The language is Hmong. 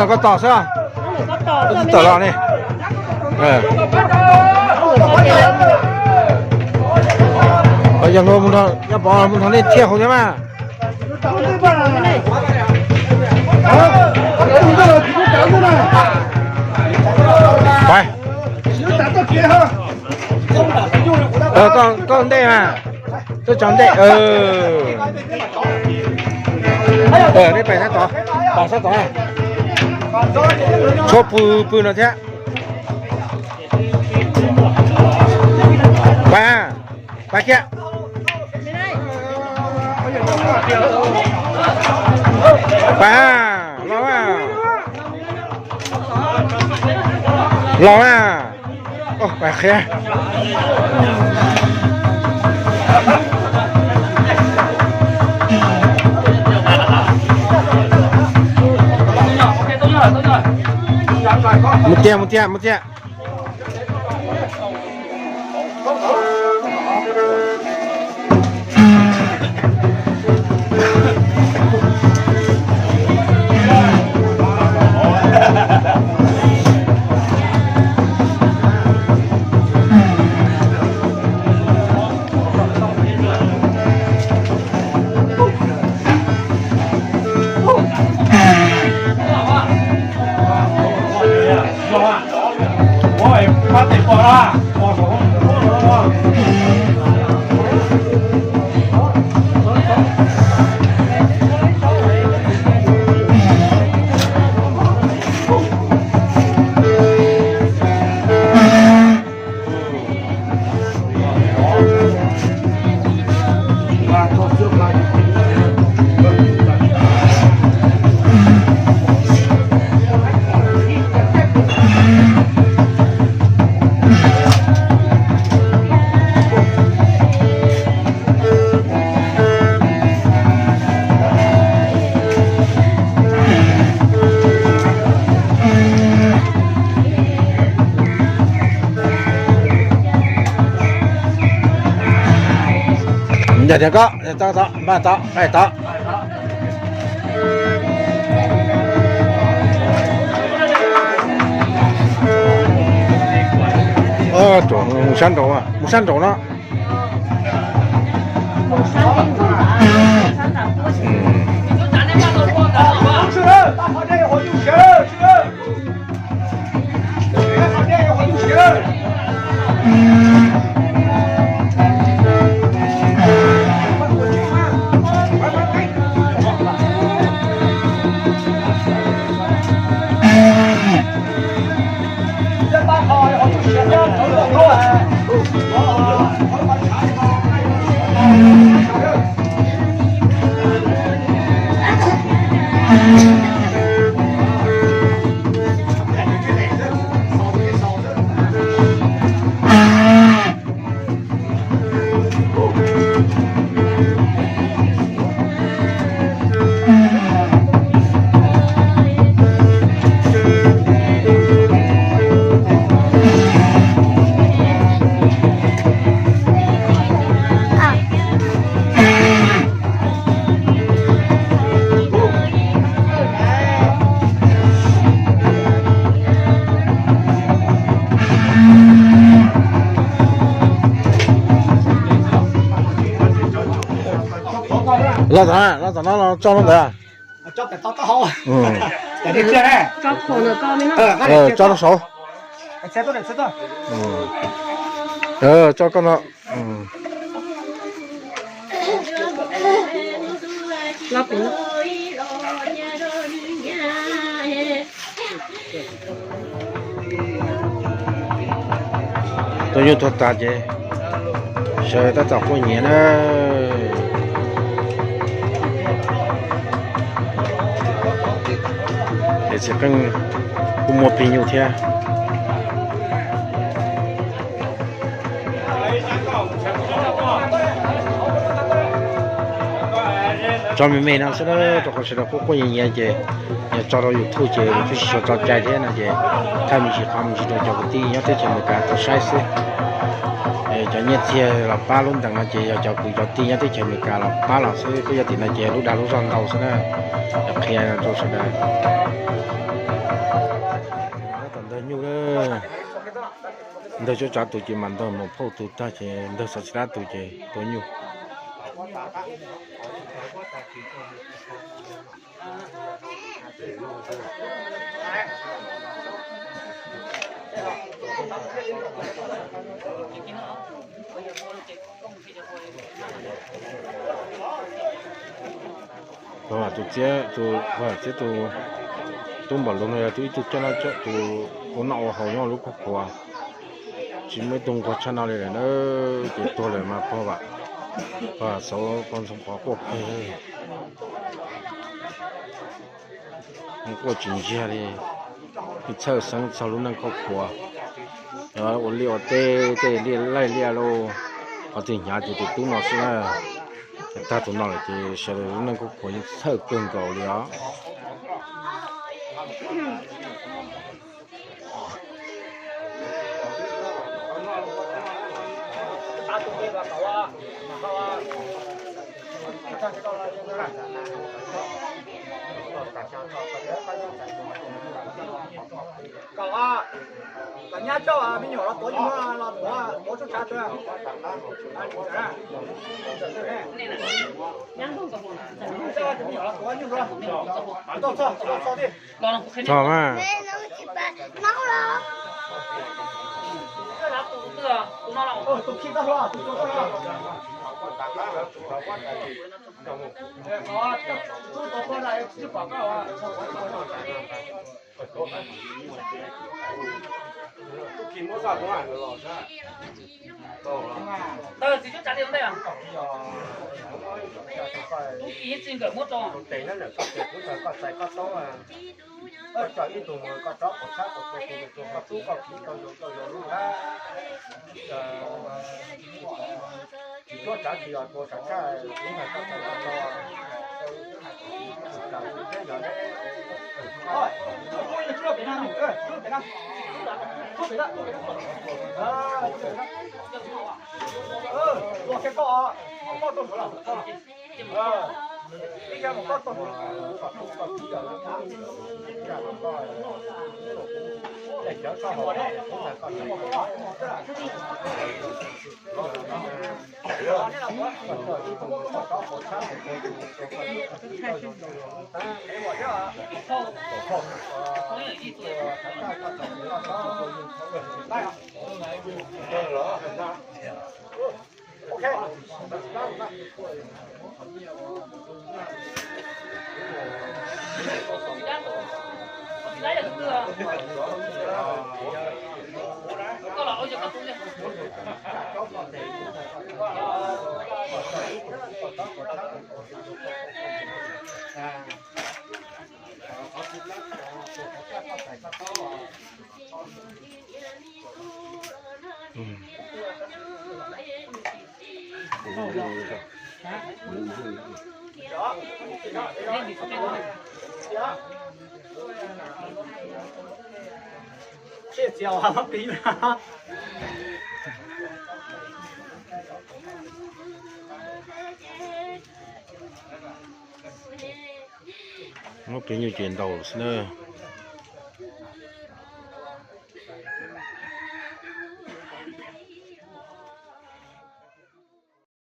Koj tos xwb. Koj twb tawm los ne. Yog luag mus nrog, yog pov mus nrog nej thiaj hauv thiab mas. Koj ntej mas, koj tso ntej. Nej pais sab tod, pais sab tod. Tshuav pw pw no thiab. Pais, pais kiag. Pais, los mas. Los mas. Pais qhia. Mus tiag, mus tiag, mus tiag. Yog tias koj, tau tau, npaj tau, nqaij tau. Mus sab nraud, mus sab nraud no. Los tom, los tom no los tso no ntawd. Tso rau saud. Tso koj no. Tuaj nyuj tuag tas ces sawv tab tom quaj nyiav na. Ces txiv qeej kuj muaj plig nyuj thiab. Tso me me no xwb na, rau qhov sawv daws quaj quaj nyiav nyiav ces yog tso rau YouTube ces tub tsis tshua tso cai thiab no ces thawj me ntsis qhov me ntsis rau cov kwv tij nyob teb chaws Amelikas tau saib xwb. Cov nyiaj txiag los pab lub ntees no ces yog cov kwv cov tij nyob teb chaws Amelikas los pab los xwb, peb yog tim no ces lub dag lub zog ntau xwb na. Qhia rau sawv daws. Ntawg nyuj, ntawg cov tsav tus ces mam ntawg mus phauj tus tag ces ntawg xov xi dab tus ces tua nyuj. Tus txiab, tus txiab tus tub npaum lus no yog tus ib tug coj noj coj tus ua noj ua haus nyob lub khuab khuav, tsis muaj ib tug nquag tshaj no li lawm na, ces tuag lawm mas pog vam, pog xauv pog ntxoog qhov quaj peg. Quaj tsis ntsiag li, txhawj xeeb txog lub neej khuab khuav, ua liaj ua teb tej liaj laij liaj lauj, qhov twg hnyav ces tus tub no xwb na. Tag tus no lawm ces sawv daws lub neej khuab khuav yeej txhawj kawg nkaus li os. Kom nyab coj me nyuam los tuav nyuj los tuav tuav tsuj tshav tw. Coj me nyuam los tuav nyuj los. Txog mas. Txiv cuab tsav li ntej, tub kis txij nkawm muab rau. Koj txais koj taub, koj coj ib tug mus koj tsob qaum txhab qaum tus tus tus koj tub koj kiv koj zoo koj zoo lub hab. Tsis cuab tsav tsis yog tua tsav tshaj, kuv hais koj txais koj taub. Muab plig nyuj ces ntaus xwb na.